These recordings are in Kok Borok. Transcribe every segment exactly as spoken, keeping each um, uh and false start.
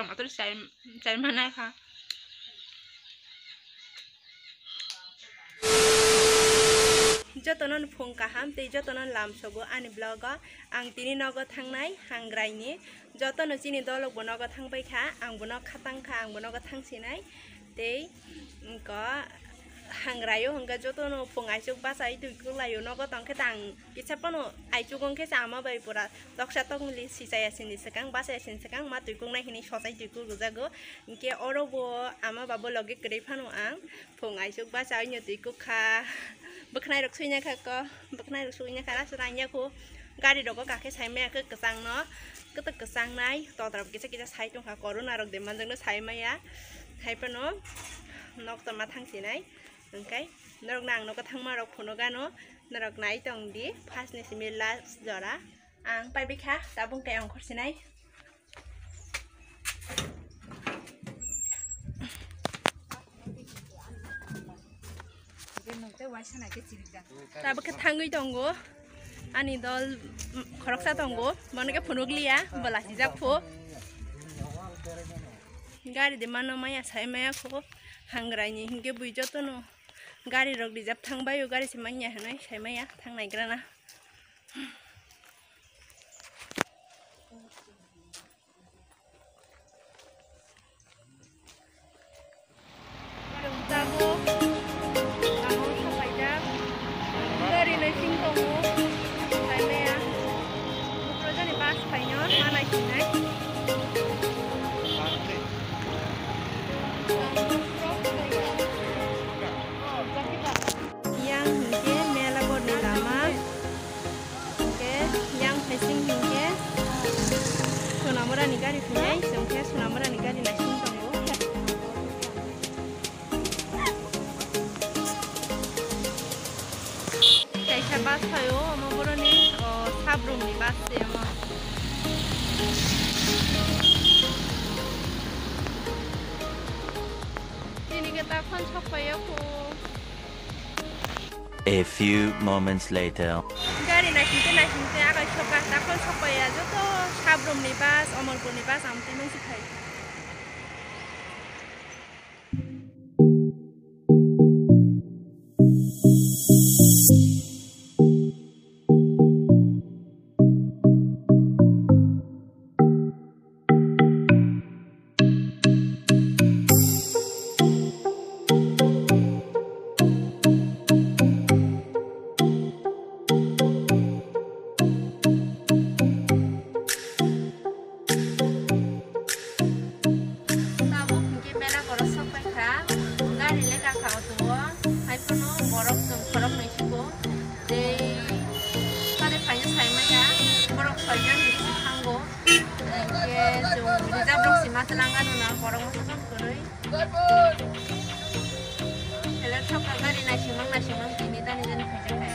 Motor chai, chai manai kha. Jotono phung kaham tei jotono lam sogo ani vlog o. Ang tini nogo thangnai Hangrai ni. Jotono chini dolok bo nogo thangbai kha, ang bo nok khatang kha, ang bo nogo thang sinai. Tei, wngkha, Hangrai o hwnkhe jotono phung aisuk bachai twi kwlaio, nogo tongkhe tang kisa phano aisuk wngkhe se ama bai pura toksa tokmili sichaya sini swkang, bachaya sini swkang, ma twi kuknai hinwi sochai twi kuk rwjago. Hinkhe oro bo ama babo logi kwrwi phano ang phung aisuk bachaino twi kuk kha. Bwkhwnai rok suina kha ko, bwkhwnai rok suina kha, rasa nangya kho. Gari rogo kakhe saimaya khe kwchangno, kwtwk kwchangnai, totra kisa kisa sai tongkha, corona rok de manjakno saimaya. Hai phano nok tongma thang sinai. Hwnkhe norokno ang nogo thangma rok phunukgano, norok nai tong di, first ni simi last jora. Ang paibikha, tabuk tei ongkhor sinai. Tabuk khe thangwi tongo. Ani dol, mm, khoroksa tongo. Bono khe phunukliya, bo lachijak pho. Gari de mano maya sai maya kho. Hangrai ni hinkhe bui jotono gari rok reserve thangbaio, gari se manya hinwi sai maya, thangnaigrana. Tabuk lama o sapaijak. Gari naising tongo. Saimaya. Bukrojani bus phaino ma naisingnai. Yang hinkhe mela borni lama. Hinkhe yang phaising hinkhe Sonamurani gari phainai, chwng khe Sonamurani gari naising tongo. Kaisa bus phaio, omo boroni, o, Sabroomni bus se omo. Tini khe ta phone sok phaio kho. A few moments later. Gari naisingte naisingte akai sokha, dakhol sokpaiya joto Sabroomni bus, Omorpurni bus, amtwi mungsi phai. Tabuk hinkhe mela borok sok paikha, gari lekha kha auto o, hai phano borok chwng khoroknwi sugo, tei kare phaino sai manya, borok soijon hinwi se thango, hinkhe chwng reserve rok se ma twlang gano na, borok masa phano kwrwi. Seler sokha gari naisingmang naisingmang tini tani tani phaijak hai.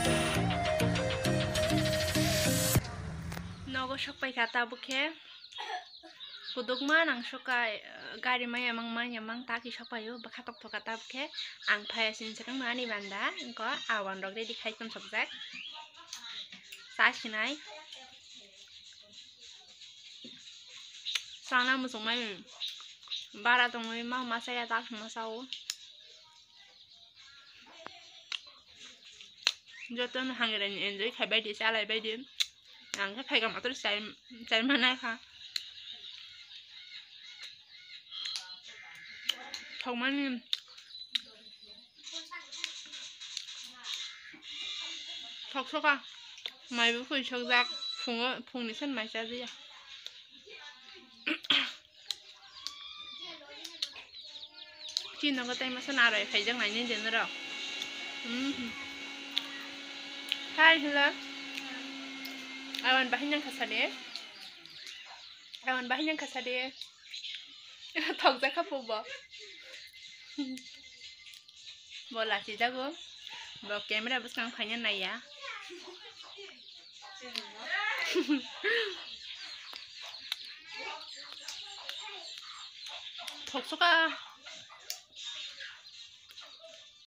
Nogo sok paikha tabuk khe. Kudukma nang sokha, eh, gari maya mang manya mang taki sok paio, bwkha tok thoka tabuk khe. Ang phaya sini swkang ani banda, wngkha awan rok ready khai tong sokjak. Sa sinai. Sana muchungmani bara tongwi ma masa ya ta masa o. Jotono hangrani enjoy khai bai di, chalai bai di. Ang khe phaikha motor chai, chai manai kha. Thokmani. Thok soka. Mai bo phui sokjak. Phungo, phungni sen mai chajiya. Chini nogo tai masa naroi phaijak nai nini norok. Mhm. Hai, hello. Awan bahai nang kha sade. Awan bahai nang kha sade. Thokjak kha phubo. Bo lachijago. Bo camera bwskang phaina naiya. Thoksoka.